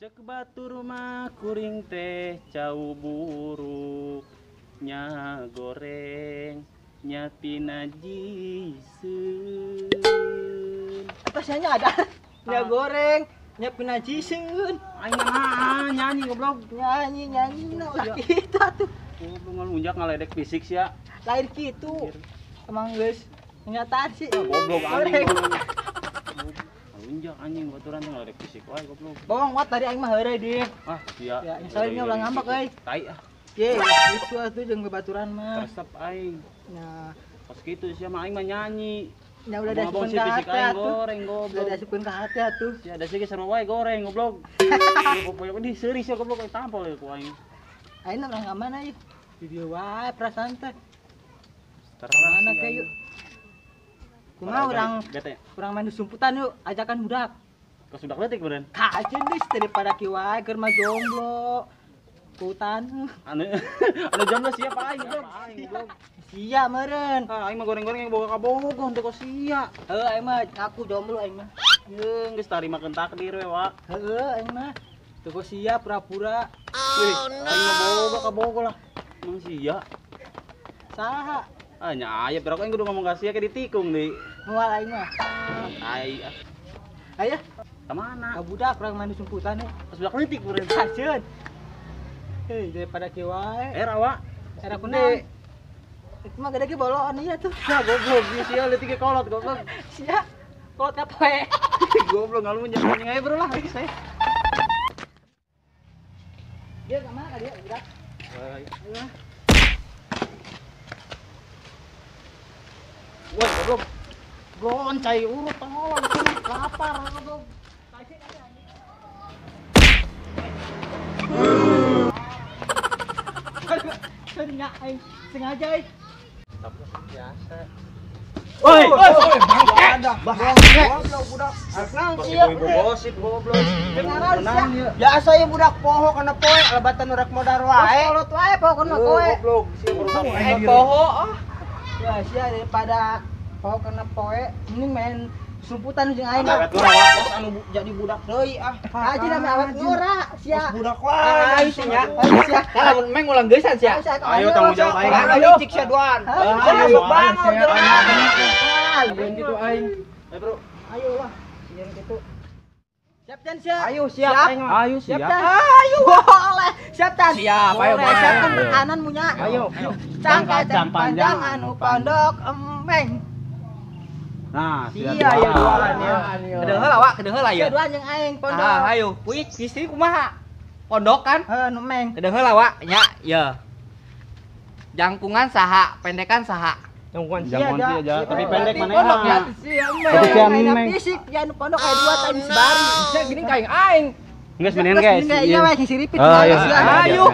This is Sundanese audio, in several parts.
Cek batur mah kuring teh cau buruk nya goreng nya tina jiseun. Atasnya ada nya goreng nya tina jiseun. Aing mah nyanyi goblok. Nyanyi nyanyi na ulah kita tuh. Goblok ngalunjak ngaledek fisik sia. Lain kitu. Emang geus kenyataan sih. Goblok anjing. Lunjak anjing baturan teh ngaledek fisik wae goblok. Bohong wat tadi aing mah heureuy di. Ah, sia. Ya, nyeselin ulah ngambek euy. Tai ah. Ye, itu atuh jeung baturan mah. Resep aing. Nah, pas kitu sia mah aing mah nyanyi. Nya ulah diasupkeun ka hati atuh. Goreng goblok. Ulah diasupkeun ka hati atuh. Sia da sih sarua wae goreng goblok. Goblok di seuri sia goblok tampol ku aing. Aing urang ka mana ieu? Di dieu wae perasaan teh. Mana ke yuk? Kumaha urang main sumputan yuk, ajakan budak. Kos budak leutik beureun. Kajeun geus daripada kieu wae keur mah jomblo. Kutan. Anu anu jomblo siapa aing goblok. Sia meureun. Ah aing mah goreng-goreng yang boga ka bogoh teu kos sia. Heuh aing mah aku jomblo aing mah. Yeung geus tarimakeun takdir we wa. Heuh aing mah teu kos sia pura-pura. Oh no. Aing mah boga ka bogoh lah. Emang sia. Saha? Ah nya aya pero aing kudu ngomong ka sia ke ditikung deui. Moal aing mah. Tai ah. Aya. Ka mana? Ka budak urang main sumputan we. Pas budak leutik beureun. Kajeun. Hei, daripada kieu wae. Era wa. Era kunaon? Itu mah gede ge boloan ieu tuh. Ya goblok, sia leutik ge kolot goblok. Sia. Kolot ka poe. Goblok ngalunjak anjing aja bro lah geus saya. Dia ka mana ka dia budak? Wah. Woi goblok. Goncai urut tolong lapar goblok. Sengaja aing, sengaja aing. Biasa. Woi, bangke. Bangke. Goblok budak. Ieu gosip goblok. Biasa ieu budak poho kana poe, lebatan urang modar wae. Kolot wae poho kana poe. Goblok, sia baru poho ah. Ya sia daripada poho kana poe, mending main sumputan jeung aing. Awet ngora anu jadi budak deui ah. Aja da awet ngora sia. Budak wae sia. Sia. Lamun meng ulang geusan sia. Ayo tanggung jawab aing. Ayo cik sia duan. Ayo sok banget. Ayo gitu aing. Ayo bro. Ayo lah. Sieun kitu. Siap Tan siap. Ayo siap. Ayo siap. Ayo boleh. Siap Tan. Siap. Ayo boleh. Siap kan kanan munya. Ayo. Cangkacang panjang anu pondok emeng. Nah, sia ya duaan ya. Kedeung heula wa, kedeung heula ya. Duaan jeung aing pondok. Ah, ayo. Puy, istri kumaha? Pondok kan? Heuh, nu meng. Kedeung heula wa, nya, ye. Jangkungan saha, pendekan saha? Jangkungan sia aja, tapi pendek mana? Pondok ya, sia emeng. Fisik ya nu pondok aya dua tadi sebari. Sia gini ka aing aing. Geus mendingan guys. Iya wae sing siripit. Ayo.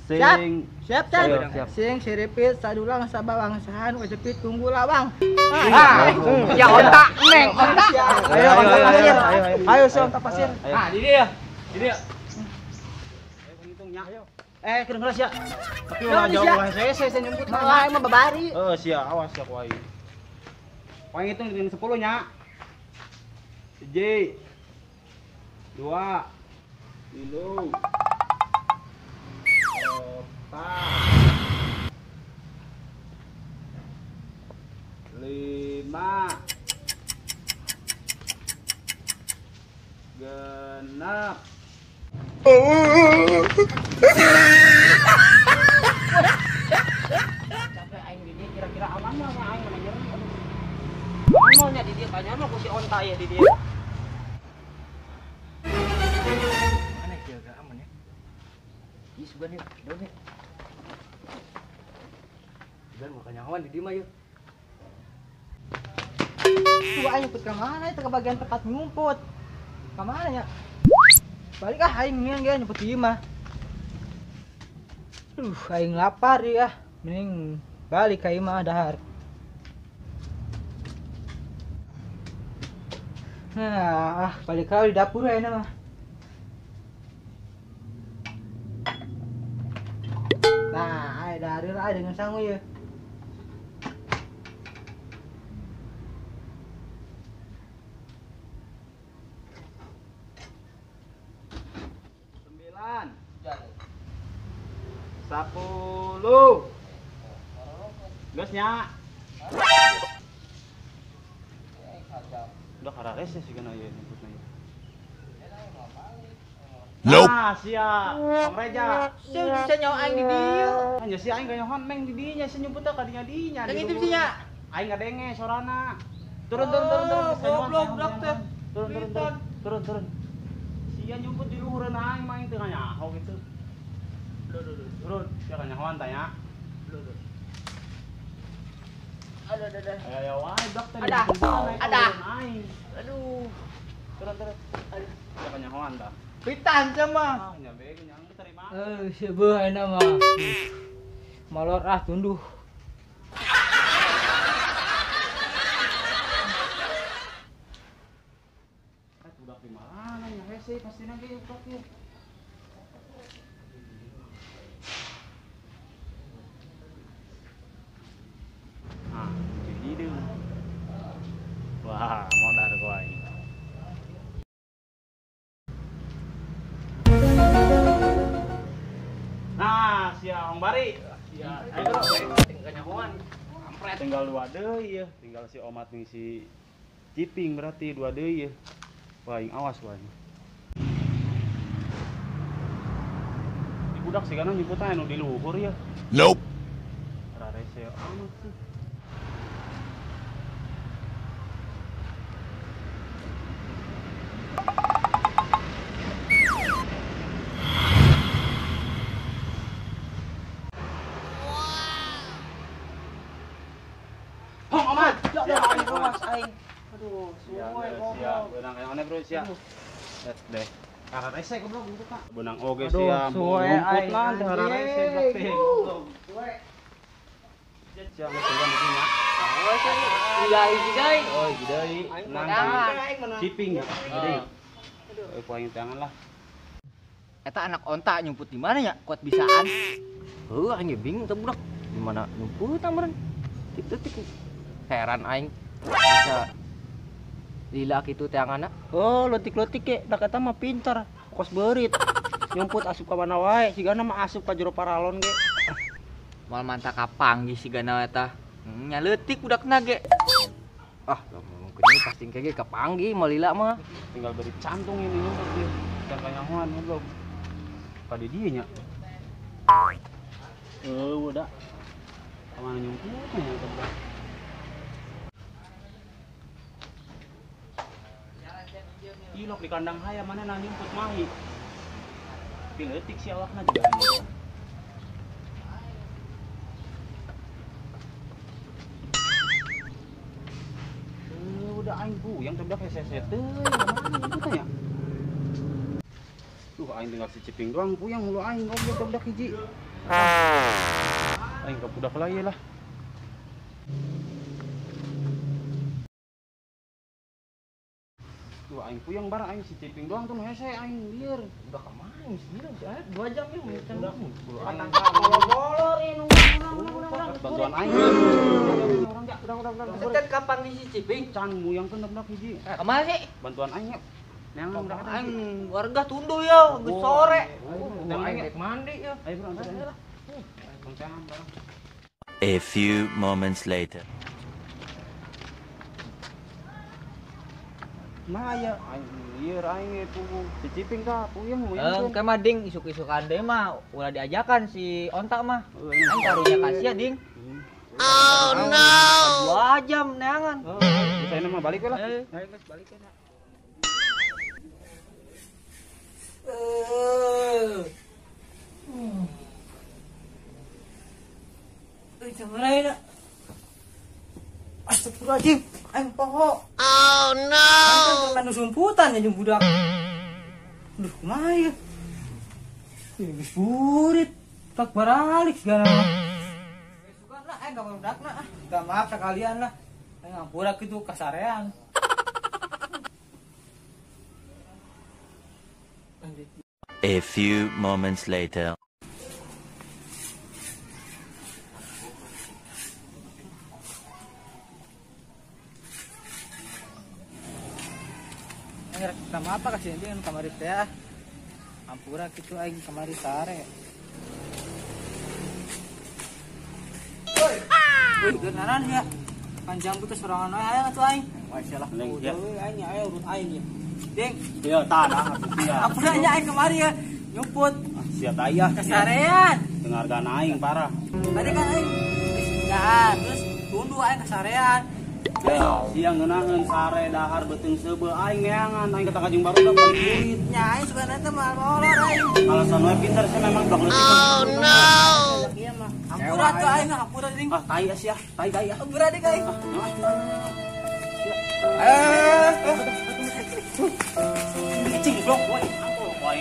Sing siap Tan. Sing siripit sadulang sabawang sahan wajepit tunggu lawang. Ya otak neng otak. Ayo onta pasir. Ayo si onta pasir. Ah, di dia. Di dia. Ayo ngitungnya. Ayo. Kedeung heula sia. Tapi ulah jauh lah saya nyumput. Mah aing mah babari. Heeh, sia awas sia ku aing. Paling hitung dengan 10 nya. 1 2 3 4 5 6. Capek aing di dia kira-kira aman mah aing mana nyeri. Aman nya di dia kayaknya mah ku si onta ya di dia. Mana kira-kira aman ya? Ih sugan yuk, daun ya. Sugan mau kanyawan di dia mah yuk. Tuh aing nyumput ke mana itu ke bagian tempat nyumput. Ke mana ya? Balik ah aing ngian ge nyumput di mah. Aing lapar ya. Mending balik ka imah dahar. Nah, balik kali di dapur ya mah. Nah, aing dahar lah dengan sangu ya. 10. Geus nya. Udah kararese sih kana ieu nyebutna ieu. Nope. Ah, sia. Bang Reja. Sia bisa nyawa aing di dieu. Nya si aing ganyohan meng di dinya si nyumput ka dinya dinya. Dan itu sih nya. Aing ngadenge sorana. Turun turun turun turun. Goblok budak teh. Turun turun turun. Turun turun. Sia nyumput di luhureun aing mah aing teu nyaho gitu. Turun, sia kanyahoan tanya. Aduh aduh aduh. Ayo wae budak teh. Ada. Ada. Aduh. Turun turun. Aduh. Sia kanyahoan tah. Pitan sama. Ah, nya bego nya geus terima. Eh, seubeuh ayeuna mah. Molor ah tunduh. Eh, budak di mana nya hese pastina ge budak ieu. Ah, jadi hideung. Wah, modar ku aing. Nah, sia Om Bari. Sia. Ayo bro, Tinggal nyahoan. Kampret. Tinggal dua deui ya. Tinggal si Omat nih si Ciping berarti dua deui ya. Wah, aing awas wah. Di budak sih kana nyebutna anu di luhur ya. Nope. Rarese amat sih. Hong Omat. Ya aing awas aing. Aduh, suwe goblok. Benang yang aneh bro sia. Set deh. Kararese goblok gitu Kak. Benang oge Aduh, sia. suwe Ngumput aing, lah teh hararese blok teh. anjing. Suwe. Sia geus turun di dinya. Oh, sia. Hiji deui. Oh, hiji deui. Aing Menang. menang. Ciping ya. Hiji deui. Eh, ku aing tangan lah. Eta anak onta nyumput di mana ya? Kuat bisaan. Heuh, aing ge bingung teh budak. Di mana nyumput meureun. Tik-tik. Heran aing. Bisa lila kitu teanganna. Oh, letik-letik ke, dak eta mah pintar. Kos beurit. Nyumput asup ka mana wae, sigana mah asup ka jero paralon ge. Moal mantap kapanggih sigana eta. Nya leutik budakna ge. Ah, mungkin ini pasti ge kapanggih moal lila mah. Tinggal beri cantung ini nyumput dia. Can kanyahoan goblok. Ka di dieu nya. Udah. Ka mana nyumputnya ya goblok. Ilok di kandang hayam mana na nyumput mahi. Tapi leutik si awakna juga. Udah aing puyeng teh budak hese-hese teh. Mana nyumputna ya? Duh aing tinggal si Ciping doang puyeng hulu aing goblok teh budak hiji. Aing ka budak lah ieu lah. Duh aing puyeng bara aing si Ciping doang tuh nu hese aing lieur. Udah kemana sih? 2 jam ya mun Udah. Aing Bolor ieu nu urang. Bantuan aing. Urang ja, urang urang urang. Teh kapan di si Ciping? Can muyangkeun budak hiji. Kemana sih? Bantuan aing ya. Neangan budak eta. Aing warga tunduh ya, geus sore. Neangan aing ya. rek mandi ya. Ayo bro, antar aing lah. Tong barang. A few moments later. Nah ya, aing lieur aing ge puguh. Si Ciping tah puyeng muyangkeun. Engke mah ding isuk-isukan deui mah ulah diajakan si onta mah. Heuh, ini. Aing karunya kasih ding. Oh no. 2 jam neangan. Heeh, saya mah balik we lah. Eh. Ayo geus balik we. Eh, jangan aja. Astagfirullahaladzim, aing poho. Oh no. Aing kan sumputan ya jeung budak. Duh, kumaha ya? Ih, geus burit. Tak baralik segala mah. Sugan lah, aing ka budakna ah. Minta maaf sekalian lah. Aing ngampura kitu kasarean. A few moments later. Aing rek minta maaf ka si Enti anu kamari teh ah. Ampura kitu aing kamari sare. Wih, genaran ya. Panjang teh sorangan we aya atuh aing. Wah, sia lah. Neng ya. Aing aya urut aing ya. Ding. Iya, tanah atuh sia. Ampura nya aing kemari ya. Nyumput. Sia tayah. Kasarean. Dengarkan aing parah. Tadi kan aing geus dahar, terus tunduh aing kasarean. Ya, siang ngeunaheun sare dahar beuteung seubeuh aing neangan aing kata kajing barudak balik duit. Nya aing suka nanti moal molor aing. Alasan we pinter sih memang blok leutik. Oh no. Iya mah. Hampura tuh aing hampura ding. Ah, tai sia, tai tai ah. Hampura ding aing. Cing blok we, ampun we.